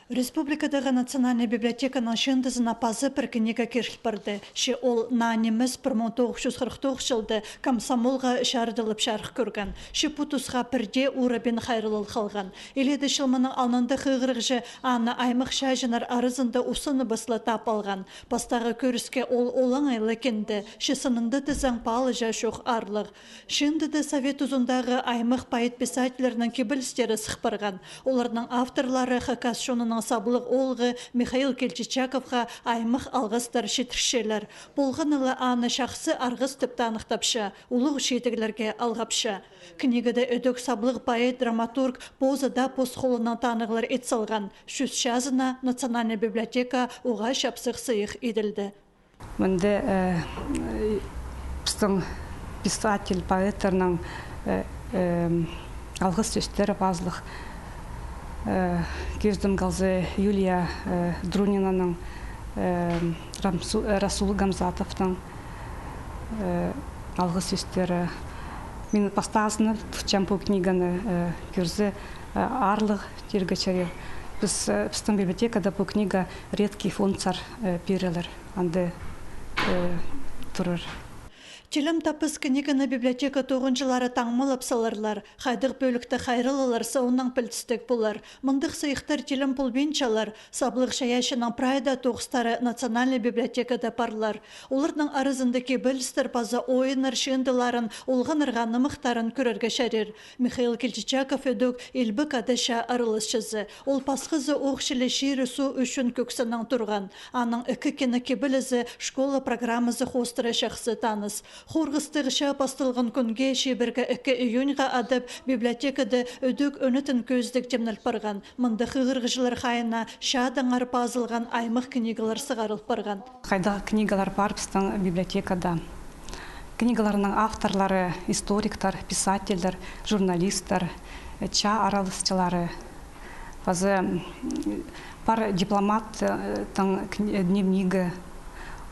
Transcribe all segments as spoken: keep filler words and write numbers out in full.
Республикадағы Национальный библиотеканың чыындызына паза пір книга киріл парды. Че ол наа нимес пір муң тоғыс чӱс хырых тоғыс чылда комсомолға чарыдылып чарых кӧрген. Че пу тусха пір дее урабин хайраллал халған. Илееде чыл мының алнында хығырығҷы аны аймах чааҷылар аразында устыныбыс ла таап алған. Пастағы кӧріске ол олаңай ла кенді, че сынында тізең паалаҷаң чох аарлығ. Чыындыда Совет тузындағы аймах поэт-писательлернің кибелістері сых парған. Оларның авторлары хакас чонының саблығ оолғы Михаил Кильчичаковха аймах алғыстар читірчелер. Полғаны ла аны чахсы арғыс тіп таныхтапча, улуғ чидіглерге алғапча. Книгада ідӧк саблығ поэт, драматург позы даа пос холынаң танығлар ит салған. Чӱс чазына Национальный библиотека уғаа чапсых сыйых иділді. Мында, э, пістің писатель, поэттернің, э, э, алғыс сӧстері пазылығ. Э, кӧзідімге алза, Юлия, э, Друнинаның, э, Рамсу-, э, Расул Гамзатовтың, э, алғыс сӧстері. Мин пастағызын тутчам пу книганы, э, кӧрзе, э, аарлығ тирге чарир. Піс, э, пістің библиотекада пу книга редкий фондсар, э, пирілер. Анда, э, турар. Тілем таппас книганы библиотека тоғынҷылары таңмалап саларлар. Хайдағ пӧлікті хайраллалар, соонаң пілдістіг полар. Мындағ сыйыхтар тілем полбинчалар. Саблығ чайаачының прай даа тоғыстары Национальный библиотекада парлар. Оларның аразында кибелістер паза ойыннар чыындыларын, олғаннарға нымахтарын кӧрерге чарир. Михаил Кильчичаков ідӧк Илбек Ада чаа араласчызы. Ол пасхазы ох чіли чирі-суу ӱчӱн кӧксінең турған. Аның ікі кині кибелізі школа программазы хоостыра чахсы таныс. Хорғыстығ чаа пасталған кӱнге, чибіргі ікі июньға адап, библиотекада ідӧк ӧнетін кӧзідіг тимнел парған. Мында хығырығҷылар хайиина чаадаңар пазылған аймах книгалар сығарыл парған. Хайдағ книгалар пар пістің библиотекада? Книгаларның авторлары — историктер, писательлер, журналисттер, чаа араласчылары. Паза, м, пар дипломаттың, э, кни-, э, дневнигі.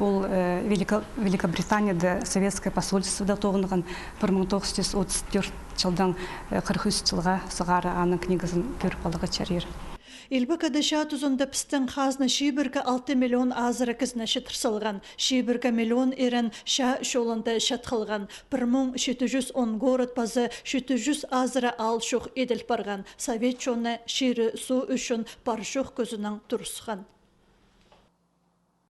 Ол, э, Велико-, Великобританияда советское посольствода тоғынған, пір муң тоғыс чӱс отыс тӧрт чылдаң, э, хырых ӱс чылға сығара аның книгазын кӧріп аларға чарир. Илбек Ада чаа тузында пістің хазна чибіргі алты миллион азыра кізіні читір салған, чибіргі миллион ирен чаа чолында чат халған, пір муң читі чӱс он город паза читі чӱс азыра аал чох иділ парған, совет чоны чирі-суу ӱчӱн пар-чох кӱзінең турысхан.